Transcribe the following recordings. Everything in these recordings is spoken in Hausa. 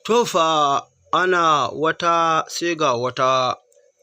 To fa, ana wata sai ga wata.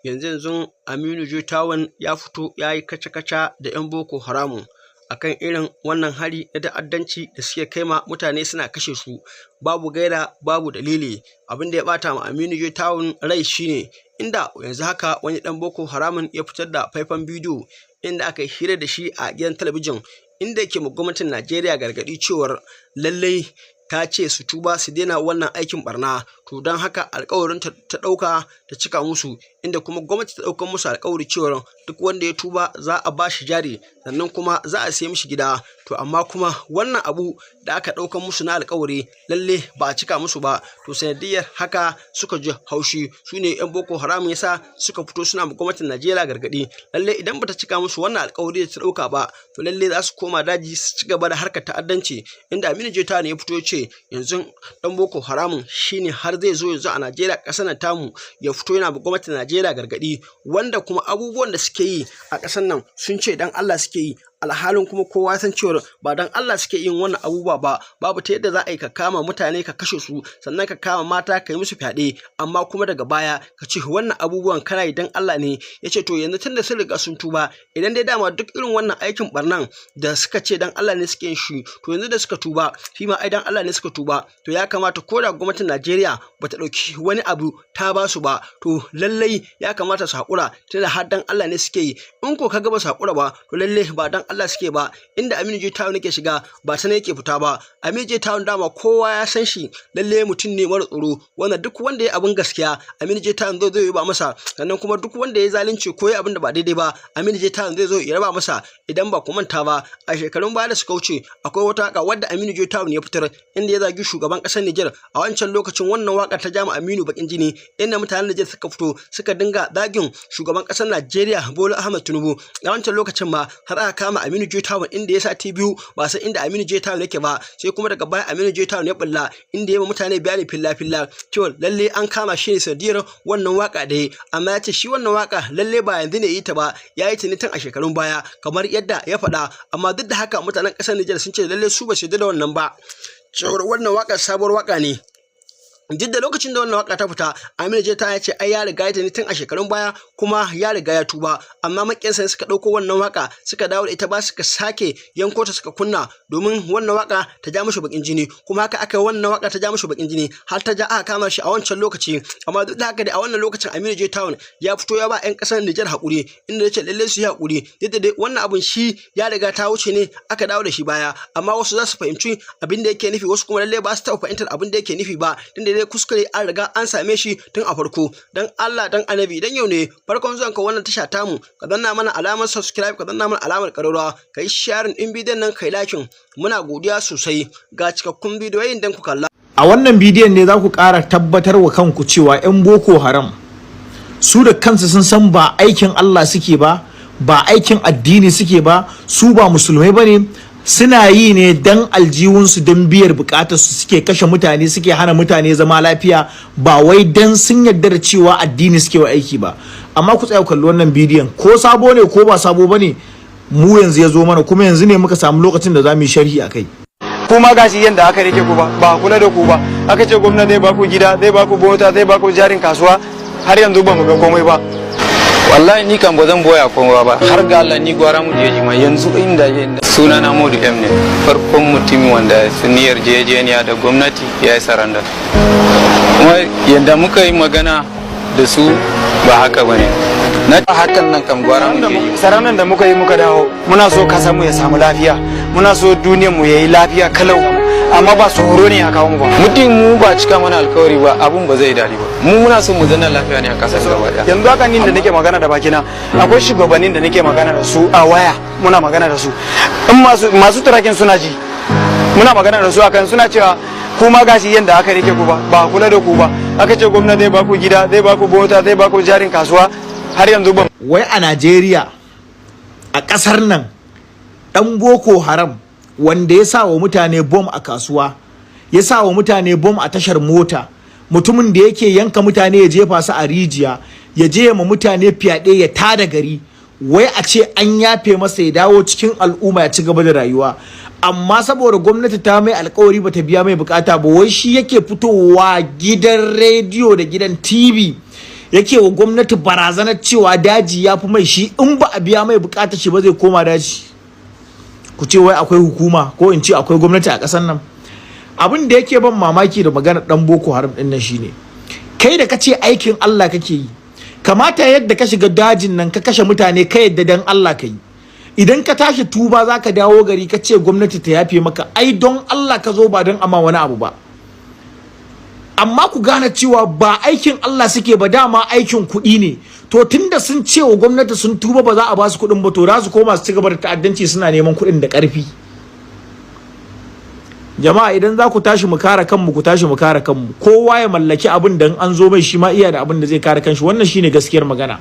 Yanzu yanzun Aminu J Town ya fito ya yi kaca-kaca da 'yan Boko Haramun akan irin wannan hari na ta'addanci da suke kai ma mutane, suna kashe su babu gaira babu dalili. Abin da ya ɓata ma Aminu J Town rai shine inda yanzu haka wani ɗan Boko Haramun ya fitar da faifan bidiyo inda aka yi hira da shi a gidan talabijin, inda yake ma gwamnatin Najeriya gargaɗi cewar lallai ta ce su tuba su daina wannan aikin barna, to don haka alkawarin ta ɗauka ta cika musu, inda kuma gwamnati ta ɗaukar musu alkawari cewar duk wanda ya tuba za a ba shi jari, sannan kuma za a sai mishi gida. To amma kuma wannan abu da aka ɗaukar musu na alkawari, lalle ba a cika musu ba. To sanadiyar haka suka ji haushi, su ne 'yan Boko Haram, yasa suka fito suna ma gwamnatin Najeriya gargaɗi lalle idan bata cika musu wannan alkawari da ta ɗauka ba, to lalle za su koma daji su ci gaba da harkar ta'addanci. Inda Aminu J Town ya fito ya ce yanzu ɗan Boko Haramun shine har zai zo yanzu a Najeriya, ƙasar nan tamu, ya fito yana ma gwamnatin Najeriya gargaɗi, wanda kuma abubuwan da suke yi a ƙasar nan sun ce dan Allah suke yi, alhalin kuma kowa san cewa ba dan Allah suke yin wannan abubuwa ba. Babu ta yadda za a yi ka kama mutane ka kashe su, sannan ka kama mata ka yi musu fyaɗe, amma kuma daga baya ka ce wannan abubuwan kana yi dan Allah ne. Ya ce to yanzu tunda sun riga sun tuba, idan dai dama duk irin wannan aikin barnan da suka ce dan Allah ne suke yin shi, to yanzu da suka tuba, shi ma ai dan Allah ne suka tuba. To ya kamata ko da gwamnatin Najeriya bata ɗauki wani abu ta ba su ba, to lallai ya kamata su haƙura, tunda har dan Allah ne suke yi. In ko ka ga ba su haƙura ba, to lallai ba dan Allah suke ba. Inda Aminu J Town yake shiga ba ta yake fita ba. Aminu J Town dama kowa ya san shi, lalle mutum ne mara tsoro, wanda duk wanda ya abin gaskiya, Aminu J Town zai zo ya ba masa, sannan kuma duk wanda ya zalunci ko ya abin da ba daidai ba, Aminu J Town zai zo ya raba masa. Idan ba ku manta ba, a shekarun baya da suka wuce akwai wata waka wadda Aminu J Town ya fitar inda ya zagi shugaban ƙasar Nijar a wancan lokacin. Wannan waka ta jama Aminu bakin jini, inda mutanen Nijar suka fito suka dinga zagin shugaban ƙasar Najeriya Bola Ahmed Tinubu. A wancan lokacin ma har aka kama Aminu J Town, inda ya sati 2 ba san inda Aminu J Town yake ba, sai kuma daga baya Aminu J Town ya bulla, inda ya ma mutane bayani filla filla cewa lalle an kama shi ne sanadiyar wannan waka da ya. Amma ya ce shi wannan waka lalle ba yanzu ne yi ta ba, ya yi ta ne tun a shekarun baya kamar yadda ya faɗa. Amma duk da haka mutanen ƙasar Nijar sun ce lalle su ba su yarda da wannan ba, cewar wannan waka sabuwar waka ne. Duk da lokacin da wannan waka ta fita, Aminu J Town ya ce ai ya riga ya tun a shekarun baya, kuma ya riga ya tuba, amma makiyansa suka ɗauko wannan waka suka dawo da ita ba, suka sake yanko ta suka kunna domin wannan waka ta ja mishi bakin jini. Kuma haka aka yi, wannan waka ta ja mishi bakin jini har ta ja aka kama shi a wancan lokaci. Amma duk da haka dai, a wannan lokacin Aminu J Town ya fito ya ba 'yan ƙasar Nijar haƙuri, inda ya ce lallai su yi haƙuri, duk da dai wannan abun shi ya riga ta wuce ne aka dawo da shi baya. Amma wasu za su fahimci abin da yake nufi, wasu kuma lallai ba su taɓa fahimtar abin da yake nufi ba, tunda dai kuskure an riga an same shi tun a farko. Dan Allah dan Annabi, dan yau ne farkon zuwan ka wannan tasha tamu, ka danna mana alamar subscribe, ka danna mana alamar ƙararrawa, ka yi sharing din bidiyon nan, kai liking. Muna godiya sosai. Ga cikakkun bidiyoyin dan ku kalla. A wannan bidiyon ne za ku ƙara tabbatar wa kanku cewa 'yan Boko Haram su da kansu sun san ba aikin Allah suke ba, ba aikin addini suke ba, su ba musulmai ba ne. Suna yi ne dan aljihunsu, don biyar bukatar su suke kashe mutane, suke hana mutane zama lafiya, ba wai dan sun yarda da cewa addini suke wa aiki ba. Amma ku tsaya ku kalli wannan bidiyon, ko sabo ne ko ba sabo bane, mu yanzu ya zo mana, kuma yanzu ne muka samu lokacin da za mu yi sharhi a kai. Kuma gashi yanda aka rike ku, ba kula da ku ba. Aka ce gwamna zai baku gida, zai baku mota, zai baku jarin kasuwa, har yanzu ba mu ga komai ba. Wallahi ni kan ba zan boya kowa ba, har ga Allah ni gwara mu je jima yanzu inda suna na Modu M ne, farkon mutumin wanda sun yarjejeniya da gwamnati ya yi surrender. Kuma yadda muka yi magana da su ba haka bane na hakan nan kam gwara mu je. Surrender da muka yi muka dawo, muna so kasa mu ya samu lafiya, muna so duniyar mu yayi lafiya kalau, amma ba tsoro ne ya kawo mu ba. Muddin mu ba cika mana alkawari ba, abun ba zai dadi ba. Mu muna so mu zanna lafiya ne a kasar gaba daya. Yanzu haka ni da nake magana da bakina, akwai shugabannin da nake magana da su a waya, muna magana da su, in masu turakin suna ji, muna magana da su akan suna cewa kuma gashi yanda aka rike ku, ba kula da ku ba. Aka ce gwamna zai baku gida, zai baku mota, zai baku jarin kasuwa, har yanzu ba. Wai a Najeriya, a ƙasar nan, ɗan Boko Haram wanda ya sa wa mutane bom a kasuwa, ya sa wa mutane bom a tashar mota, mutumin da yake yanka mutane ya jefa su a rijiya, ya je ma mutane fyaɗe, ya tada gari, Wai a ce an yafe masa ya dawo cikin al'umma ya ci gaba da rayuwa, amma saboda gwamnati ta mai alkawari bata biya mai bukata ba, wai shi yake fitowa gidan rediyo da gidan TV yake wa gwamnati barazanar cewa daji ya fi mai shi, in ba a biya mai bukata shi ba zai koma daji. Ku ce wai akwai hukuma, ko in ce akwai gwamnati a ƙasar nan. Abin da yake ban mamaki da maganar dan Boko Haram din nan shine, kai da kace aikin Allah kake yi, kamata yadda ka shiga dajin nan ka kashe mutane, ka yadda dan Allah ka yi. Idan ka tashi tuba, za ka dawo gari ka ce gwamnati ta yafe maka, ai don Allah ka zo, ba don ama wani abu ba. Amma ku gane cewa ba aikin Allah suke ba, dama aikin kuɗi ne. To tunda sun ce wa gwamnati sun tuba, ba za a ba su kuɗin ba, to za su koma su ci gaba da ta'addanci, suna neman kuɗin da ƙarfi. Jama'a, idan za ku tashi mu kare kanmu, ku tashi mu kare kanmu. Kowa ya mallaki abin da an zo mai, shi ma iya da abin da zai kare kanshi. Wannan shine gaskiyar magana.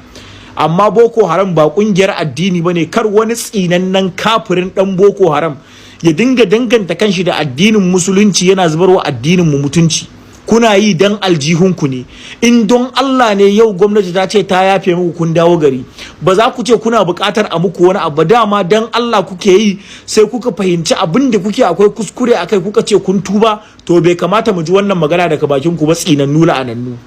Amma Boko Haram ba kungiyar addini bane. Kar wani tsinannen kafirin dan Boko Haram ya dinga danganta kanshi da addinin Musulunci yana zubarwa addinin mu mutunci. Kuna yi dan aljihunku ne. In don Allah ne, yau gwamnati ta ce ta yafe muku, kun dawo gari, ba za ku ce kuna buƙatar a muku wani abu. Dama dan Allah kuke yi, sai kuka fahimci abin da kuke akwai kuskure akai, kuka ce kun tuba. To bai kamata mu ji wannan magana daga bakin ku ba, tsinannu, la'anannu.